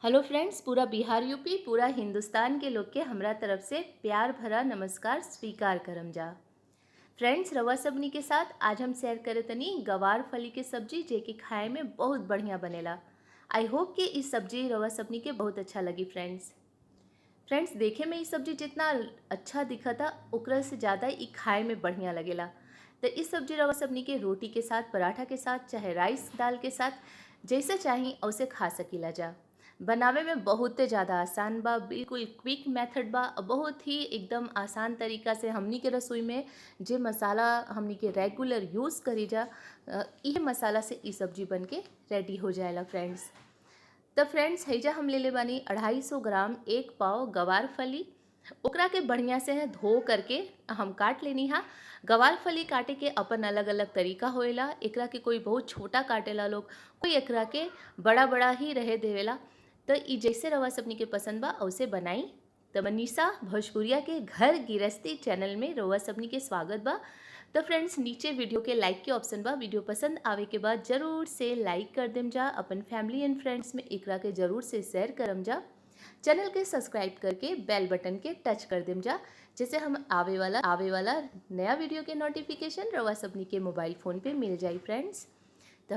Hello friends, पूरा Bihar, UP, पूरा हिंदुस्तान के लोग के हमरा तरफ से प्यार भरा नमस्कार स्वीकार करम जा। फ्रेंड्स, रवा सबनी के साथ आज हम शेयर करे तनी गवार फली के सब्जी, जे कि खाए में बहुत बढ़िया बनेला। I hope कि इस सब्जी रवा सबनी के बहुत अच्छा लगी। फ्रेंड्स फ्रेंड्स देखे में ई सब्जी जितना अच्छा दिखता, ओकरा से ज़्यादा ई खाए में बढ़िया लगेला। तो इस सब्जी रवा सबनी के रोटी के साथ, पराठा के साथ, चाहे राइस दाल के साथ, जैसे चाही वैसे खा सकीला जा। बनावे में बहुत ज़्यादा आसान बा, बिल्कुल क्विक मेथड बा। बहुत ही एकदम आसान तरीका से हमनी के रसोई में जे मसाला हमनी के रेगुलर यूज़ करी जा, इहे मसाला से ई सब्जी बन के रेडी हो जाएला। फ्रेंड्स, तो फ्रेंड्स हैजा हम ले ले बानी 250 ग्राम 1 पाव गवार फली। ओकरा के बढ़िया से है धो करके हम काट लेनी हा। गवार फली काटे के अपन अलग अलग तरीका होएला। एकरा के कोई बहुत छोटा काटेला लोग, कोई एकरा के बड़ा बड़ा ही रहे देवेला। तो ई जैसे रवा सबनी के पसंद बा वैसे बनाई। तो मनीषा भोजपुरिया के घर गिरस्ती चैनल में रवा सबनी के स्वागत बा। तो फ्रेंड्स नीचे वीडियो के लाइक के ऑप्शन बा, वीडियो पसंद आवे के बाद ज़रूर से लाइक कर देम जा, अपन फैमिली एंड फ्रेंड्स में एकरा के ज़रूर से शेयर करम जा, चैनल के सब्सक्राइब करके बेल बटन के टच कर देम जा, जैसे हम आवे वाला नया वीडियो के नोटिफिकेशन रवा सबनी के मोबाइल फ़ोन पे मिल जाई। फ्रेंड्स, तो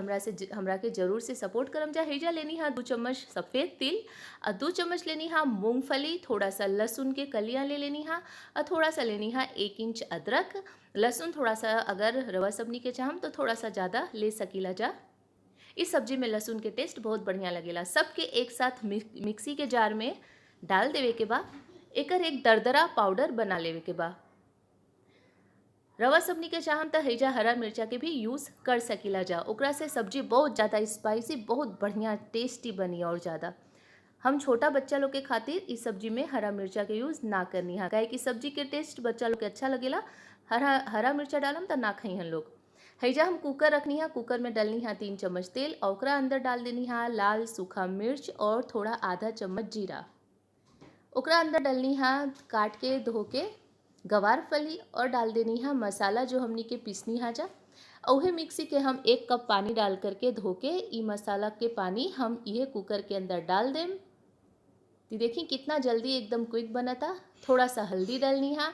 हमरा के ज़रूर से सपोर्ट करम जा। हेजा लेनी हाँ 2 चम्मच सफ़ेद तिल और 2 चम्मच लेनी हाँ मूंगफली, थोड़ा सा लहसुन के कलियाँ ले लेनी हाँ और थोड़ा सा लेनी हाँ 1 इंच अदरक। लहसुन थोड़ा सा अगर रवा सबनी के चाहम तो थोड़ा सा ज़्यादा ले सकीला जा। इस सब्जी में लहसुन के टेस्ट बहुत बढ़िया लगेला। सबके एक साथ मिक्सी के जार में डाल देवे के बा, एकर एक दरदरा पाउडर बना लेवे के बा। रवा सबनी के चाहम तो हैजा हरा मिर्चा के भी यूज़ कर सकीला जा, ओकरा से सब्जी बहुत ज़्यादा स्पाइसी, बहुत बढ़िया टेस्टी बनी। और ज़्यादा हम छोटा बच्चा लोग के खातिर इस सब्जी में हरा मिर्चा के यूज़ ना करनी है, काहे कि सब्जी के टेस्ट बच्चा लोग के अच्छा लगेला। हरा हरा मिर्चा डालम तो ना खाई लोग। हैजा हम कुकर रखनी है, कुकर में डालनी है 3 चम्मच तेल और ओकरा अंदर डाल देनी है लाल सूखा मिर्च और थोड़ा आधा चम्मच जीरा। ओकरा अंदर डालनी है काट के धो के गवार फली और डाल देनी है मसाला जो हमनी के पीसनी है जा। उहे मिक्सी के हम 1 कप पानी डाल करके धो के ई मसाला के पानी हम ये कुकर के अंदर डाल देम। तो देखी कितना जल्दी एकदम क्विक बनता। थोड़ा सा हल्दी डालनी है,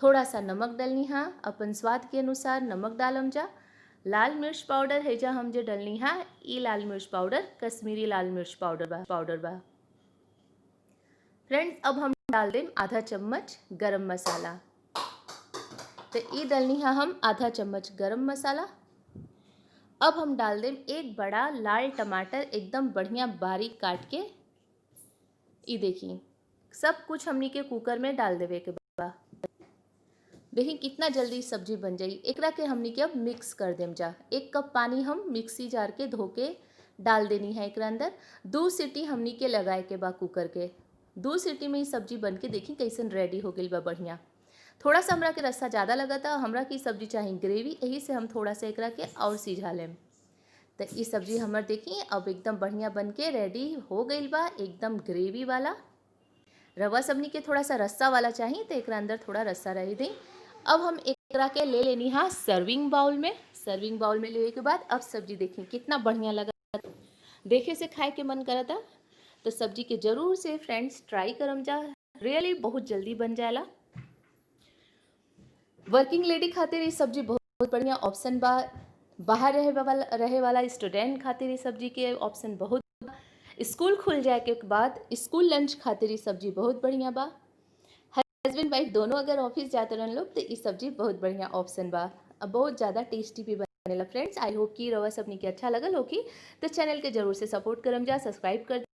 थोड़ा सा नमक डालनी है, अपन स्वाद के अनुसार नमक डालम जा। लाल मिर्च पाउडर है जा हम जो डालनी है, ई लाल मिर्च पाउडर कश्मीरी लाल मिर्च पाउडर बा। फ्रेंड्स, अब हम डाल देम आधा चम्मच गरम मसाला। तो ई डालनी है हम आधा चम्मच गरम मसाला। अब हम डाल देम 1 बड़ा लाल टमाटर एकदम बढ़िया बारीक काट के। ई देखिए, सब कुछ हमनी के कुकर में डाल देवे के बा। देखिए कितना जल्दी सब्जी बन जाई। एकरा के हमनी के अब मिक्स कर देम जा। 1 कप पानी हम मिक्सी जार के धो के डाल देनी है एकरा अंदर। 2 सीटी हमनी के लगाए के बा कुकर के। 2 सीटी में ही सब्जी बन के देखी कैसन रेडी हो गई बा बढ़िया। थोड़ा सा हमरा के रस्सा ज़्यादा लगा था, हमरा की सब्जी चाहिए ग्रेवी, यही से हम थोड़ा सा एकरा के और सिझा लेम। तो ये सब्जी हमर देखी अब एकदम बढ़िया बन के रेडी हो गई बा, एकदम ग्रेवी वाला। रवा सबनी के थोड़ा सा रस्सा वाला चाहिए तो एकरा अंदर थोड़ा रस्सा रह दी। अब हम एकरा के ले लेनी हा सर्विंग बाउल में। सर्विंग बाउल में लेने के बाद अब सब्जी देखी कितना बढ़िया लगा, देखे से खाए के मन करता। तो सब्जी के ज़रूर से फ्रेंड्स ट्राई करम जा, रियली बहुत जल्दी बन जाएला। वर्किंग लेडी खातिर ये सब्जी बहुत बढ़िया ऑप्शन बा। बाहर रहे वाला स्टूडेंट खातिर ये सब्जी के ऑप्शन बहुत। स्कूल खुल जाए के बाद स्कूल लंच खातिर ये सब्जी बहुत बढ़िया बा। हस्बैंड वाइफ दोनों अगर ऑफिस जाते रहन लोग तो ये सब्जी बहुत बढ़िया ऑप्शन बा। अब बहुत ज़्यादा टेस्टी भी बनेला। फ्रेंड्स, I hope कि रवा सबनी के अच्छा लगल होगी। तो चैनल के जरूर से सपोर्ट करम जा, सब्सक्राइब कर